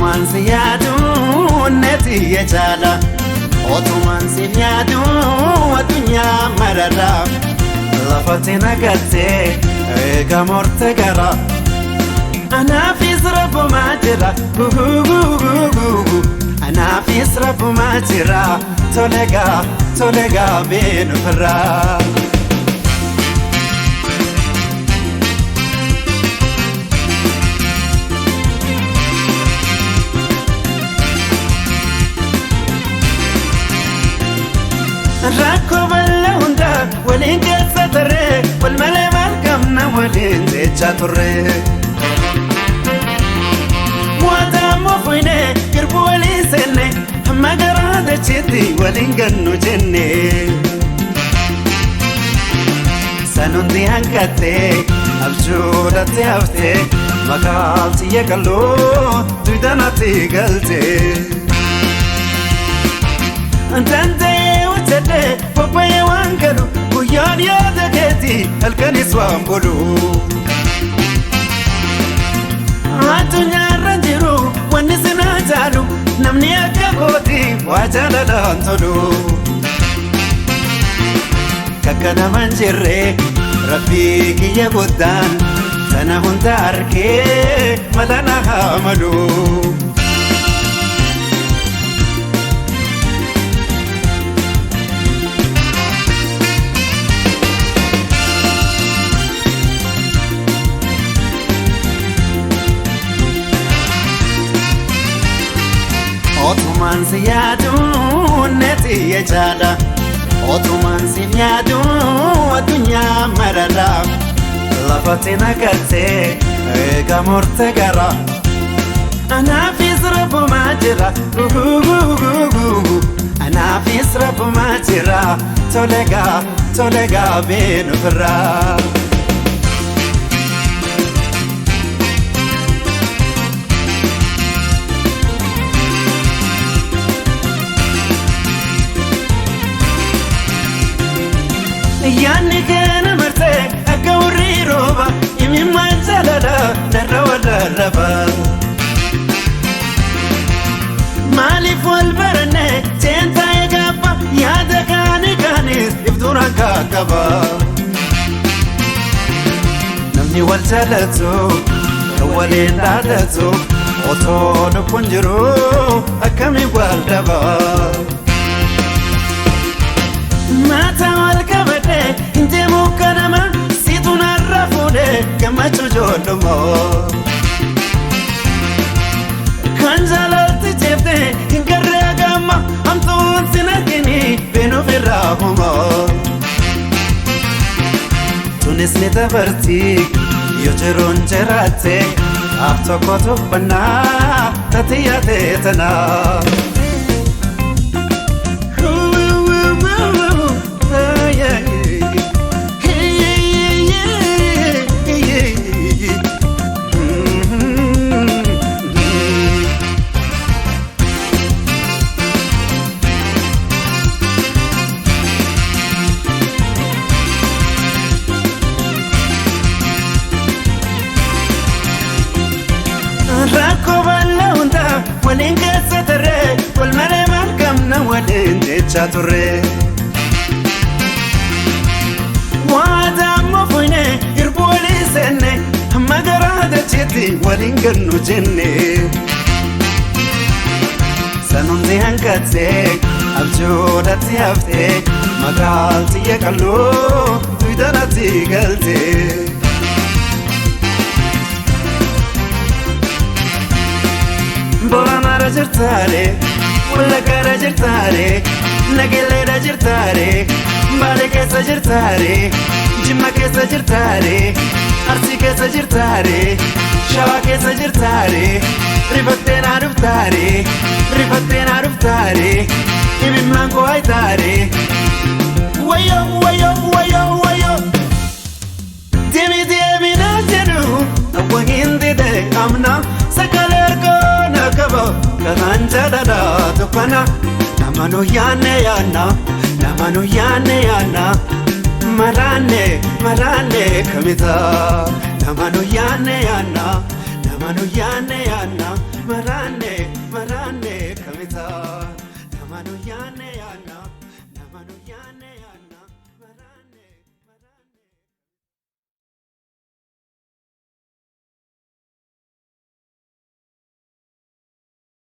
Otumaan si yaaduu neeti jechaadha. Otumaan si yaaduu addunyaa mararra. Lafatti nagattee eega morte gara. Anaafis rabbumaa jira. Anaafis rabbumaa jira. Tolegaa tolegaa beenuufirraa. Rakkoo bal'aa hundaa waliin keessa tarree wal malee maal qabna waliin jechaa turre. Mo'atamu fuynee girbuu waliin seenne hamma garaa dachiitti waliin gannu jenne. Sanundi hanqattee abjuudhatti haftee makaalti yeeqaloo duudanatti galtee. Danda'ee hojjedhee bobba'ee waan galu guyyaan yaada keeti halkanis waan bulu. Addunyaarra jiru wanni sinaa jaalu namni akka kooti waa jaalalaan tolu. Kakka naman jirre rabbii kiyya guddaan sana hunda arkee mala na haa malu. Otumaan si yaaduu neeti jechaadha. Otumaan si yaaduu addunyaa mararra. Lafatti nagattee eega murte gara. Anaafis rabbumaa jira. Anaafis rabbumaa jira. Tolegaa tolegaa beenuufirraa. Yaanni keena marsee akka hurrii rooba imimmaan jaalala narra wallarraba. Maaliif wal baranne seentaa eegabba yaada kaani kaanis iftuuraan kaakaba. Namni wal jaalatu kan waliin dhaadatu otoo lubbuun jiru akkamiin wal dhaba. Maata wal qabadhee hin deemu kanama siitu narra fuudhee gammachuu ijoollummaa. Kan jaalatti jeeftee hin garree gamma hamtuun sin argini beenuuf irraa humaa. Tunis ni dabarti yoo jiruun jiraatte af tokko tuffannaa tatiyyaa teetanaa. Rakkoo bal'aa hundaa waliin keessa tarree wal malee maal qabna waliin jechaa turre. Waadaammoo fuynee irbuu walii seenne hamma garaa dachiitti waliin gannu jenne. Sanundi hanqattee abjuudhatti haftee magaalti yeeqalloo duudanatti galtee. Booranaarra jirtaare, Wallaggaarra jirtaare, Nagelleerra jirtaare, Baalee keessa jirtaare, Jimma keessa jirtaare, Arsii keessa jirtaare, Shawaa keessa jirtaare, Rifattee naa dhuftaare, rifattee naa dhuftaare, imimmaan koo haytaare. Wayyoo wayyoo wayyoo wayyoo. Deemi deemi naa jedhu awwa hin dide amna sagalee ergaa qaba kanaan jaalala tuffana nama nu yaanne yaanna nama nu yaanne yaanna maraanne maraanne kamita nama nu yaanne yaanna. Nama nu yaanne yaanna maraanne maraanne kamita. Nama nu yaanne yaanna.